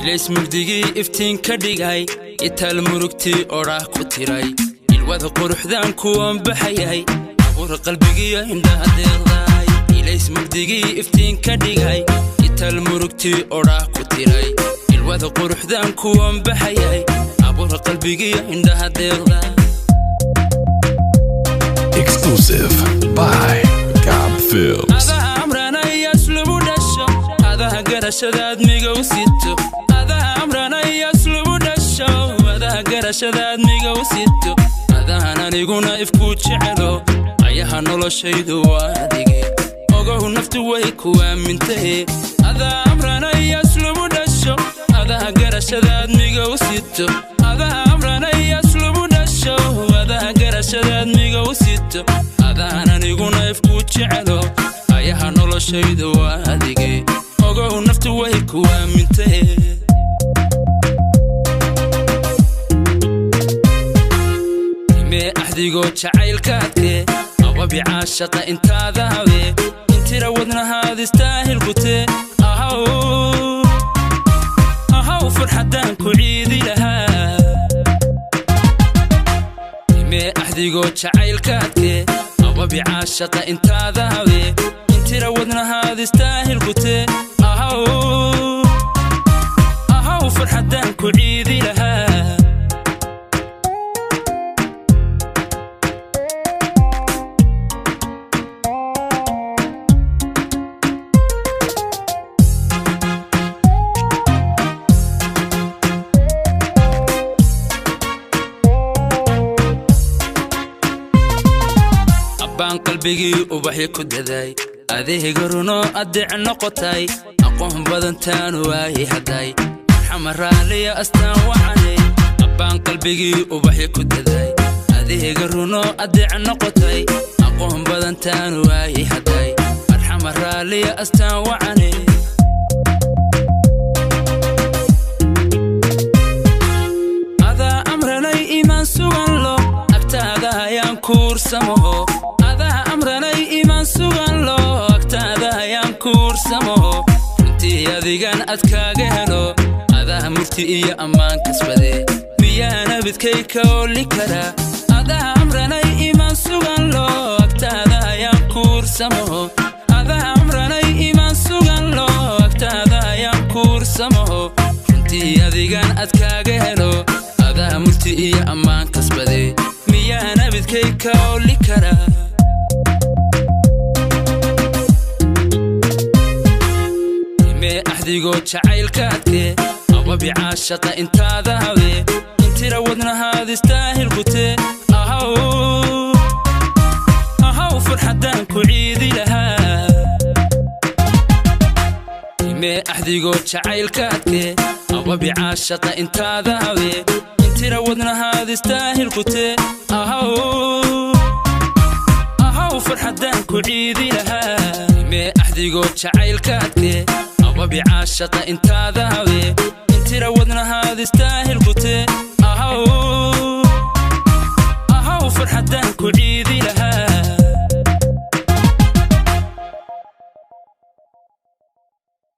Ilays mugdigii iftiin ka dhigay, itaal murugtii odhaah ku tiray, ilwada quruxdaan kuwan baxayay, abuur qalbigiyo indhaha deeqdaay. Ilays mugdigii iftiin ka dhigay, itaal murugtii odhaah ku tiray, ilwada quruxdaan kuwan baxayay, abuur qalbigiyo indhaha deeqdaay. Exclusive by Gob Films. Adaha amranaya aslubu dhasho, adaha garashadaad migow sito. Adaha amranaya aslubu dhasho, adaha garashadaad migow sito. Adahan aniguna ifkuu jecelo, ayaha noloshaydu waa adige, ogow naftu way ku aamintahe. Adaa amranaya aslubu dhasho, adaha garashadaad migow sito. Adaha amranaya aslubu dhasho, adaha garashadaad migow sito. Adahan aniguna ifkuu jecelo, ayaha noloshaydu waa adige, ogow naftu way ku aamintahe. Imee axdigoo jacaylkaadke ababi caashaqa intaada habe, intira wadnahaad istaahil gute. Ahaw ahaw, farxaddaan ku ciidi lahaa. Imee axdigoo jacaylkaadke ababi caashaqa intaada habe, intira wadnahaad istaahil gute. Ahaw ahaw, farxaddaan ku ciidi lahaa. Abbaan qalbigii ubaxyo ku daday, adeega runo adeec noqotay, aqoon badantaan waayi hadday, marxama raaliya astaan wacane. Abbaan qalbigii ubaxyo ku daday, adeega runo adeec noqotay, aqoon badantaan waayi hadday, marxama raaliya astaan wacane. Adaa amranay imaan sugan lo, agtaada ayaan kuursamaho. Adaa amranay imaan sugan lo, agtaada ayaan kuursamaho. Runtii adigan adkaaga helo, adaa murti iyo ammaan kasbade, miyaan abidkay ka oli karaa? Adaa amranay imaan sugan lo, agtaada ayaan kuursamaho. Adaa amranay imaan sugan lo, agtaada ayaan kuursamaho. Runtii adigan adkaaga helo, adaa murti iyo ammaan kasbade, miyaan abidkay ka oli karaa? Imee axdigoo jacaylkaadke ababi caashaqa intaada habe, intira wadnahaad istaahil gute. Ahaw ahaw, farxaddaan ku ciidi lahaa. Imee axdigoo jacaylkaadke ababi caashaqa intaada habe, intira wadnahaad istaahil gute. Ahaw ahaw, farxaddaan ku ciidi lahaa. Imee axdigoo jacaylkaadke ababi caashaqa intaada habe, intira wadnahaad istaahil gute. Ahaw ahaw, farxaddaan ku